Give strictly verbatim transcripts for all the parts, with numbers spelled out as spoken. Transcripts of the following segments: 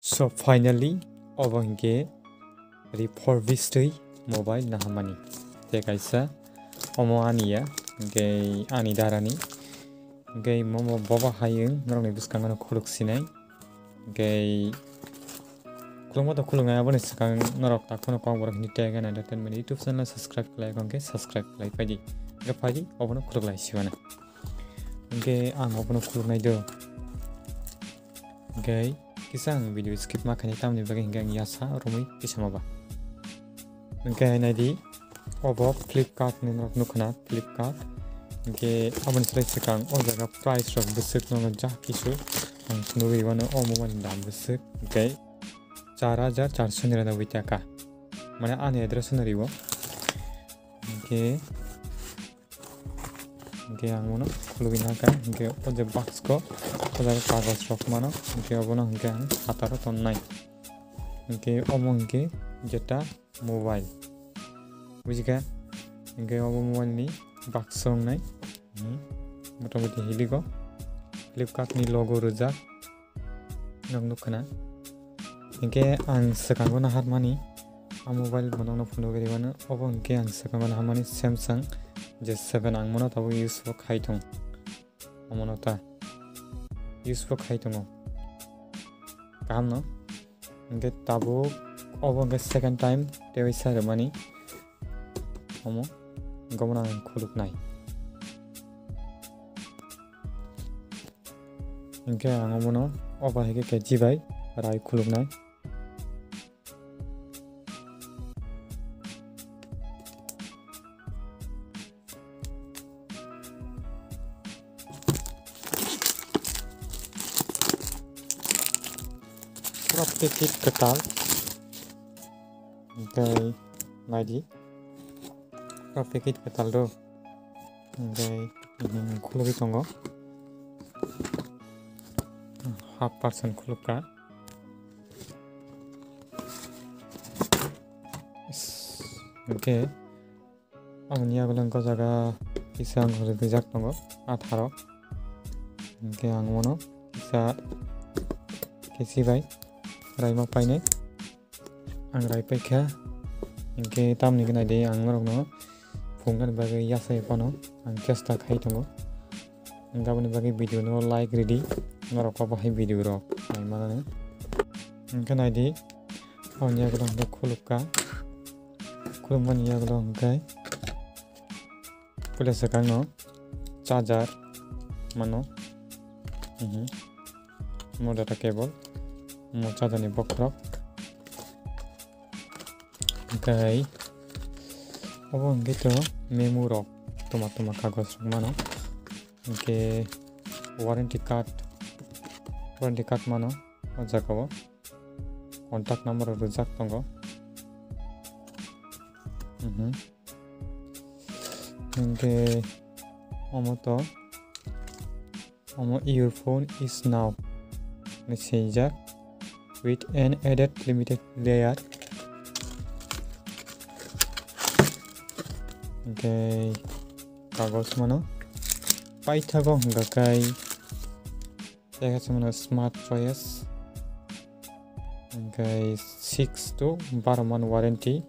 So finally, obo hinkhe refurbished mobile naharmani. Tei kaisa omo ani ya, hinkhe ani darani. Hinkhe momo bobo hai wng norokni bwskango no khuluk sinai. Hinkhe khulukma to khuluknai, aboni swkang norok takhwno Kokborok Hindi Tech and Entertainment YouTube channel subscribe khlai kha hinkhe subscribe khlai phaidi. Hinkhe phaidi obono khuluk lai siwana. Hinkhe ang obono khuluknai do. Hinkhe kisa ang video skip ma khainai, tamni bagwi hinkhe ang yasa romwi kisa ma ba. Hinkhe hai naidi, obo Flipkart ni norok nukha na, Flipkart. Hinkhe aboni slai swkang o jaga price rok bwswk no ja kisu ang nugwi mano, o mobile ni dam bwswk hinkhe char hajar charso niranoboi taka, mane ani address no riwo. Hinkhe Hinkhe ang bono khulugwi nangkha, hinkhe o je box ko, o jaga kagoj rok mano, hinkhe obono hinkhe ang hataro tonnai. Hinkhe omo hinkhe jeta mobile, bujikha? Hinkhe obo mobile ni box wngnai, hmm, motamoti hiligo Flipkart ni logo rijak. Nok nukha na. Hinkhe ang swkango naharmani, a mobile bo nokno phunugwi rwmano. Obo hinkhe ang swkango naharmani Samsung J seven, ang mono tabuk use bo khai tong. Omono ta use bo khai tongo. Kaham no? Hinkhe tabuk obo hinkhe second time tei waisa rwmani. Omo gomona ang khuluknai. Hinkhe ang omono obo hai khe kechi bai rai khuluknai. Pura packet kwtal. Hinkhe naidi. Pura packet kwtal do. Hinkhe, mhm, khulugwi tongo. Half percent khulukha. Is, hinkhe, aboni yagulo hinkhe o jaga kisa ang rijak tongo, atharo. Hinkhe ang bono kisa kechi bai raima painai. Ang rai paikha, hinkhe tamni gwnai de ang norokno phunuknani bagwi yasai phano ang chesta khai tongo. Hinkhe aboni bagwi video no like ridi, norok obo hai video rok nai manani. Hinkhe naidi, aboni yagulo hinkhe khulukha, khulukmani yagulo hinkhe Puila swkangno charger mano. Mhm. Mo data cable. Mo charger ni bokhorok. Hinkhe obo hinkhe to memo rok, toma toma kagoj rok mano. Hinkhe warranty card, warranty card mano o jaga o. Contact number rok rijak tongo. Mhm. Hinkhe omo to, omo "Your phone is now" hinwi swijak, "with an added limited layer." Hinkhe kagoj mano paithago hinkha khe Tei khe chwngno smart choice. Hinkhe six to twelve month warranty,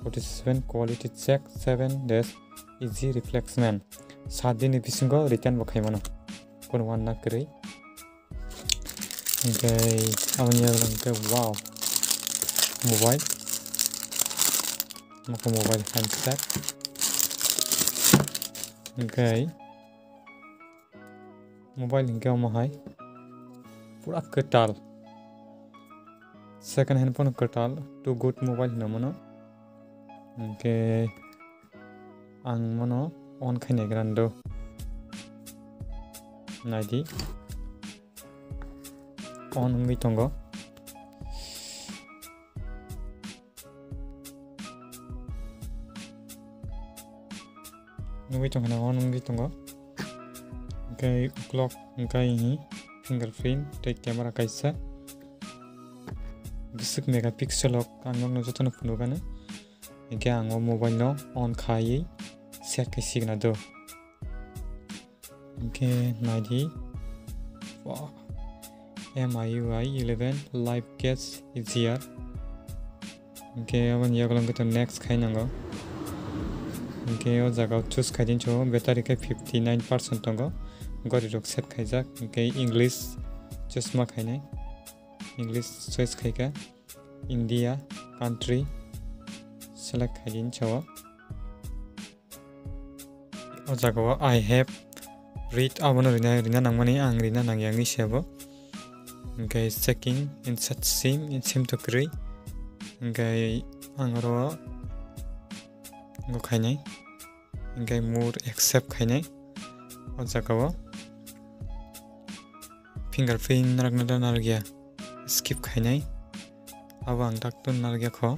forty seven quality check, seven days easy replacement. Saat din ni bisingo return bo khaimano. Kono wanna kwrwi. Hinkhe aboni yagulo hinkhe wow. Mobile. Mokhe mobile handset. Hinkhe Mobile hinkhe omo hai pura kwtal. Second hand phone kwtal, too good mobile hino mono. Hinkhe ang mono on khainai grando. Naidi. On wngwi tongo. Nugwi tongkha na, o nugwi tongo. Hinkhe ukulok hinkhe hi fingerprint tei camera kaisa. Bwswk megapixel rok ang nokno jotono phunukgano. Hinkhe ang o mobile no on khaiwi set khai signa do. Hinkhe naidi. Wow. M I U I eleven life gets easier. Hingke aboni yagulo hingke to next khai nango. Hingke o jaga o choose khai din cho, battery khe fifty nine percent tongo. Gori rok set khaijak, hingke English choose ma khainai. English choice khaikha, India country select khai din cho. O jaga o I have read abono rina, rina nangmani ang rina nangya wngwi se bo. Hingke checking insert sim, sim to kwrwi. Hingke ang oro go khainai. Hingke more accept khainai. O jaga o fingerprint narwkna da narwkya skip khainai. Abo ang dakto narwkya kho.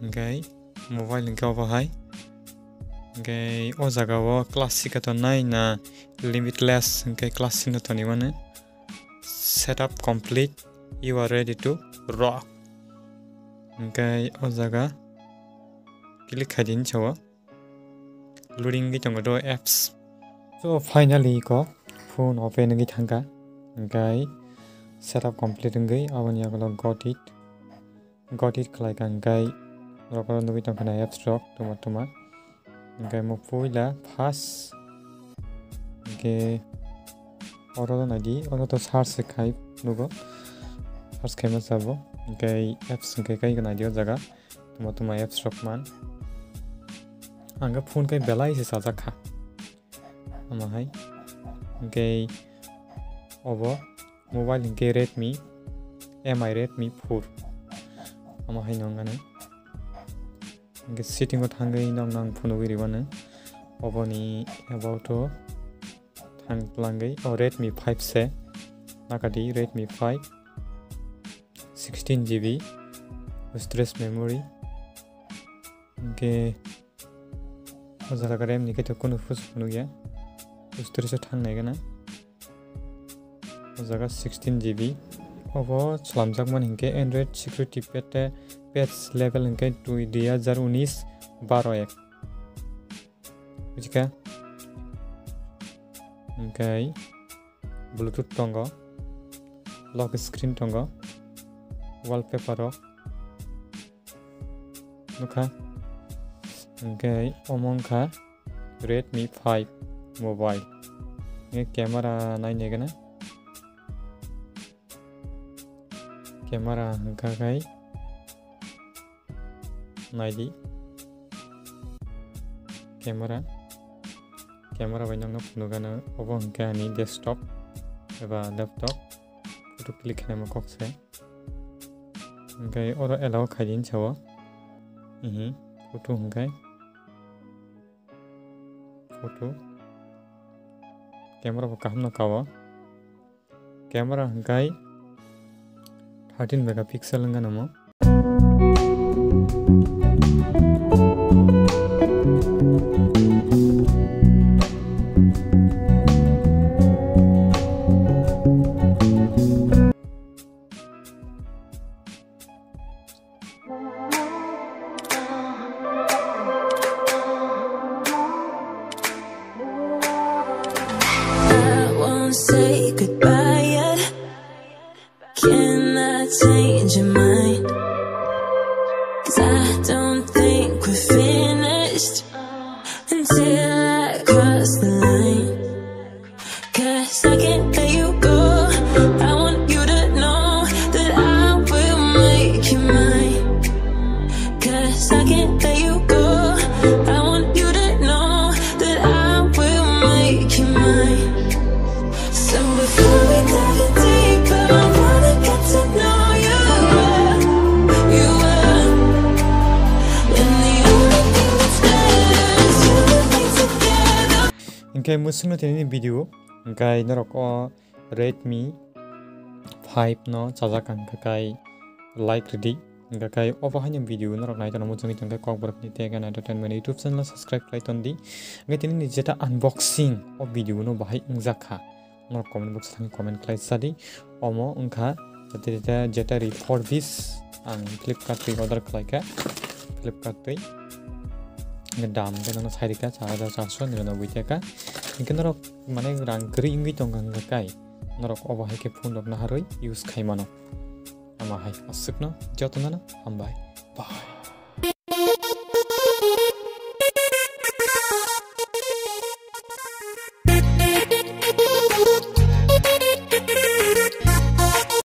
Hingke mobile hingke obo hai. Hingke o jaga o classic no tongnai na limitless hingke classic no toni mano. Setup complete. You are ready to rock. Hingke o jaga click khai din sao. Loading wngwi tongo do apps. So finally ko phone open wngwi thangkha. Hingke setup complete wngwi aboni yagulo got it. Got it khlai kha hingke rokoro nugui tongkha na apps rok tuma tuma. Hingke mo puila first hingke oro naidi, oro to search se khai nugo. Search khaima sabo hingke apps hingke kai naidi o jaga tuma tuma apps rok man. Ang phone kai belai se chajak kha. Omo hai hingke obo mobile hingke Redmi M I Redmi four. Omo hai no wngkha nang. Hingke setting o thangwi nokno ang phunugwi rwmano. Oboni about o thang twlangwi o Redmi five se nakadi Redmi five sixteen G B storage memory. Hingke o jaga RAM ni khe to kunu fusu phunukya. Storage o thang nai gana. O jaga sixteen G B. Obo chwlamjakmani hinkhe Android security pete patch level hinkhe twi, dui hajar unis baro ek. Bujikha? Hinkhe Bluetooth tongo, lock screen tongo, wallpaper rok nukha. Hinkhe omo wngkha Redmi five mobile. Hinkhe camera nainai gana. Camera hwnkha khai naidi. Camera, camera bai nokno phunukgano obo hwnkhe ani desktop eba laptop. Photo click khlaima kok se. Hinkhe oro allow khaidi hinsa o. Ihi, photo hinkhe. Photo. Camera bo kaham no kao. Camera hwnkhe thirteen megapixel wngkha namo. I won't say goodbye yet. Can I change your mind? 'Cause I don't think we're finished until I cross the line. 'Cause I can't let you go. I want you to know that I will make you mine. 'Cause I can't let you go. I want you to know that I will make you mine. So before we dive in deeper, I wanna get to know you well, you well. And the only thing that's better is you and me together. Hinkhe mwswkno tini video, hinkhe norok o Redmi five no chajak ang khe kai like rwdi. Hingkha kai obo haino video norok nai tongna muchungwi tongkhe Kokborok ni Tech and Entertainment YouTube channel subscribe khlai tondi. Hingkhe tini ni jeta unboxing o video no bahai wngjak kha. Norok comment box thangwi comment khlai sadi. Omo wngkha jeta jeta, jeta refurbish ang Flipkart twi order khlai kha. Flipkart twi. Hingkhe dam khe nono sai rikha char hajar charso niranobboi taka. Hingkhe norok mane rang kwrwi wngwi tongkha hingkha kai. norok obo hai khe phone rok naharwi use khai mano. Ama hai aswkno jotono no hambai. Bye.